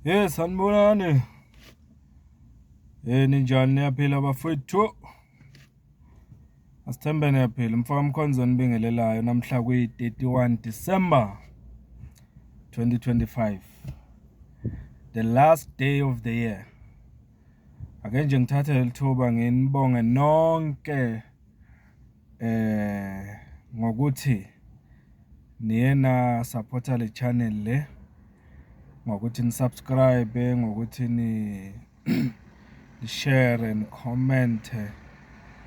Hey, sanibonani. Hey, ninjani, niyaphila bafowethu? Asithembe niyaphila. Mfaka Mkhonzo nibingelelayo namhla kwi-31 December 2025. The last day of the year. Ake nje ngithathe leli thuba nginibonge nonke ngokuthi niye na supporta le channel le, ngokuthi ni subscribe, ngokuthi ni share, ni comment,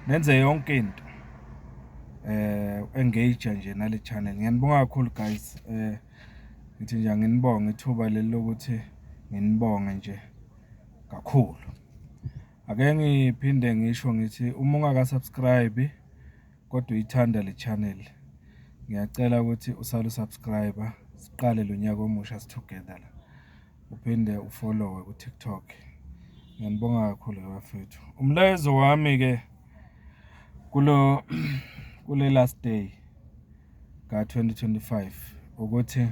nenze yonke into, engage nje nale channel. Ngiyanibonga kakhulu guys. Ngithi nje anginibonge ithuba leli lokuthi nginibonge nje kakhulu. Ake ngiphinde ngisho ngithi uma ungaka subscribe kodwa uyithanda le channel, ngiyacela ukuthi usale usubscribe, siqale lo nyaka omusha together la, uphinde ufollowe ku TikTok. Ngiyanibonga kakhulu bafethu. Umlayezo wami ke kulo kule last day ka 2025 ukuthi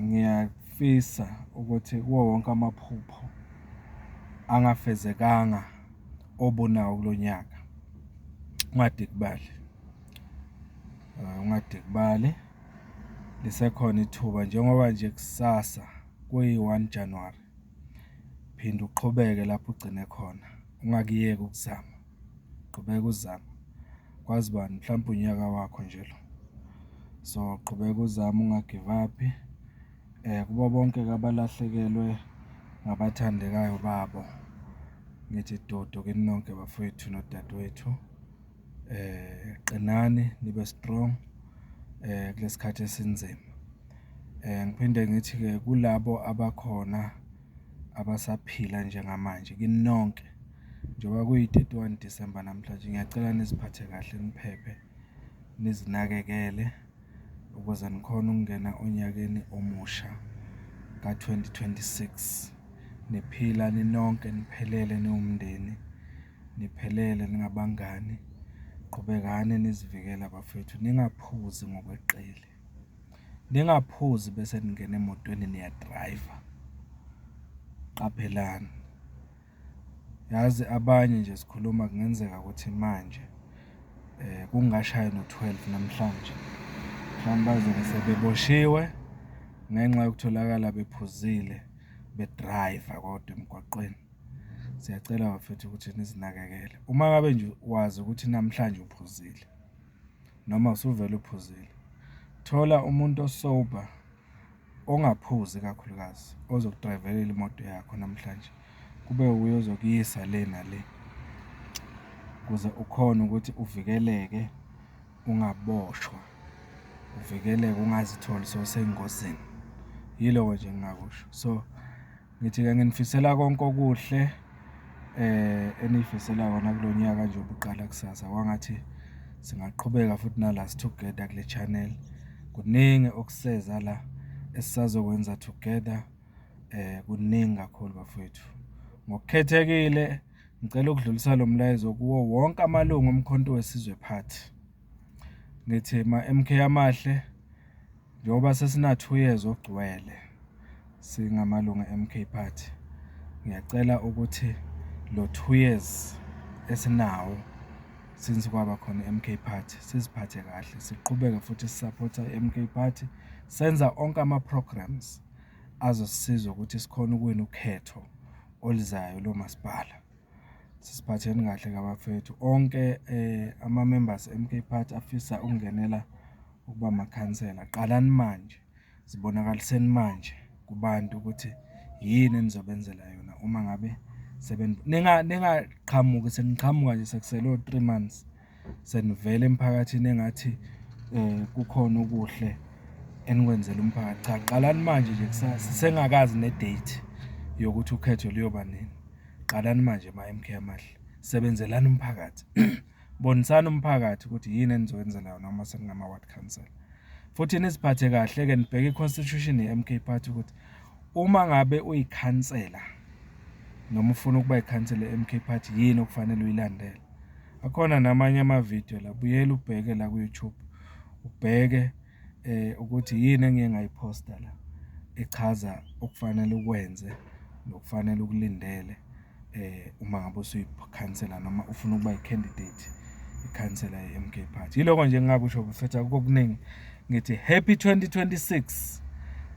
ngiyafisa ukuthi kuwo wonke amaphupho angafezekanga obonawo kulonyaka, ungadikibali, ungadikibali, lisekhona ithuba. Njengoba nje kusasa kuyi-1 January, phinda uqhubeke lapho ugcine khona, ungakuyeki ukuzama, qhubeka uzama. Kwazi bani, mhlawumbe unyaka wakho nje lo. So qhubeka uzame, ungagive up. Kubo bonke abalahlekelwe ngabathandekayo babo, ngithi dudu kini nonke bafowethu nodadewethu. Qinani, nibe strong kulesikhathi esinzima. Ngiphinde ngithi-ke kulabo abakhona abasaphila njengamanje, kini nonke, njengoba kuyi-31 December namhlanje, ngiyacela niziphathe kahle, niphephe, nizinakekele ukuze nikhone ukungena onyakeni omusha ka-2026 niphila ninonke, niphelele, niwumndeni, niphelele, ningabangani. Qhubekani nizivikela bafethu, ningaphuzi ngokweqile, ningaphuzi bese ningena emotweni niyadrayiva. Qaphelani, yazi abanye nje sikhuluma kungenzeka ukuthi manje kungashayi no-12 namhlanje, mhlawumbe bazobe sebeboshiwe ngenxa yokutholakala bephuzile bedrayiva kodwa emgwaqweni. Siyacela bafethu ukuthi nizinakekele. Uma ngabe nje wazi ukuthi namhlanje uphuzile noma usuvele uphuzile, thola umuntu osober, ongaphuzi kakhulukazi, ozokudrayivelela imoto yakho namhlanje, kube wuye ozokuyisa le nale ukuze ukhone ukuthi uvikeleke, ungaboshwa, uvikeleke, ungazitholi sewusengozini. Yiloko nje engingakusho. So ngithi-ke nginifisela konke okuhle eniyifisela kona kulo nyaka nje obuqala kusasa. Kwangathi singaqhubeka futhi nala together kule channel. Kuningi okuseza la esisazokwenza together, kuningi kakhulu bafowethu. Ngokukhethekile ngicela ukudlulisa lo mlayezo kuwo wonke amalungu oMkhonto weSizwe Party. Ngithi ma-MK amahle, njengoba sesina 2 years ogcwele singamalungu e-MK Party, ngiyacela ukuthi lo 2 years esinawo since kwaba khona i-MK Party, siziphathe kahle, siqhubeke futhi sisupporta i-MK Party, senza onke ama-programs azosisiza ukuthi sikhone ukuwina ukhetho oluzayo lomasipala. Sisiphatheni kahle kabafethu. Onke ama-members e-MK Party afisa ukungenela ukuba amakhansela, qalani manje, zibonakaliseni manje kubantu ukuthi yini enizobenzela yona uma ngabe ningaqhamuki seniqhamuka nje sekusele o-3 months, senivele emphakathini engathi kukhona okuhle enikwenzela umphakathi. Cha, qalani manje nje sisengakazi ne-date yokuthi ukhetho luyoba nini. Qalani manje ma-MK amahle, sebenzelani umphakathi, bonisani umphakathi ukuthi yini enizokwenzela yona uma seningama-ward councillor. Futhi niziphathe kahle-ke, nibheke i-constitution ye-MK Party ukuthi uma ngabe uyikhansela noma ufuna ukuba ikhansela e-MK Party, yini okufanele uyilandele. Akhona namanye amavidiyo la, buyela ubheke la ku-YouTube, ubheke ukuthi yini engiye ngayiphosta la. Echaza okufanele ukwenze nokufanele ukulindele uma ngabe usuyikhansela noma ufuna ukuba i-candidate, ikhansela ye-M_K Party. Yiloko nje engingakusho bafethu, akukho okuningi. Ngithi happy 2026,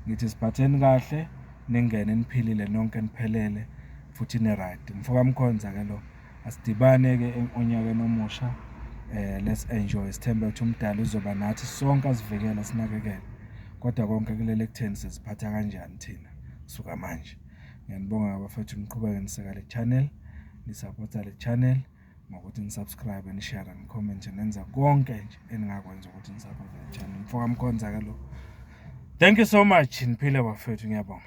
ngithi ziphatheni kahle, ningene niphilile nonke, niphelele futhi ni-right. Umfoka Mkhonza-ke lo, asidibane-ke onyakeni omusha, let's enjoy, sithembe ukuthi uMdali uzoba nathi sonke, asivikele, asinakekele. Kodwa konke kulele ekutheni siziphatha kanjani thina kusuka manje. Ngiyanibonga-ke bafethu, niqhubeke niseka le channel, ni-support-a le channel ngokuthi ni-subscribe-e, ni-share-re, ni-comment-e, nenze konke nje eningakwenza ukuthi ni-support-e le channel. Umfoka Mkhonza-ke lo. Thank you so much, niphile bafethu, ngiyabonga.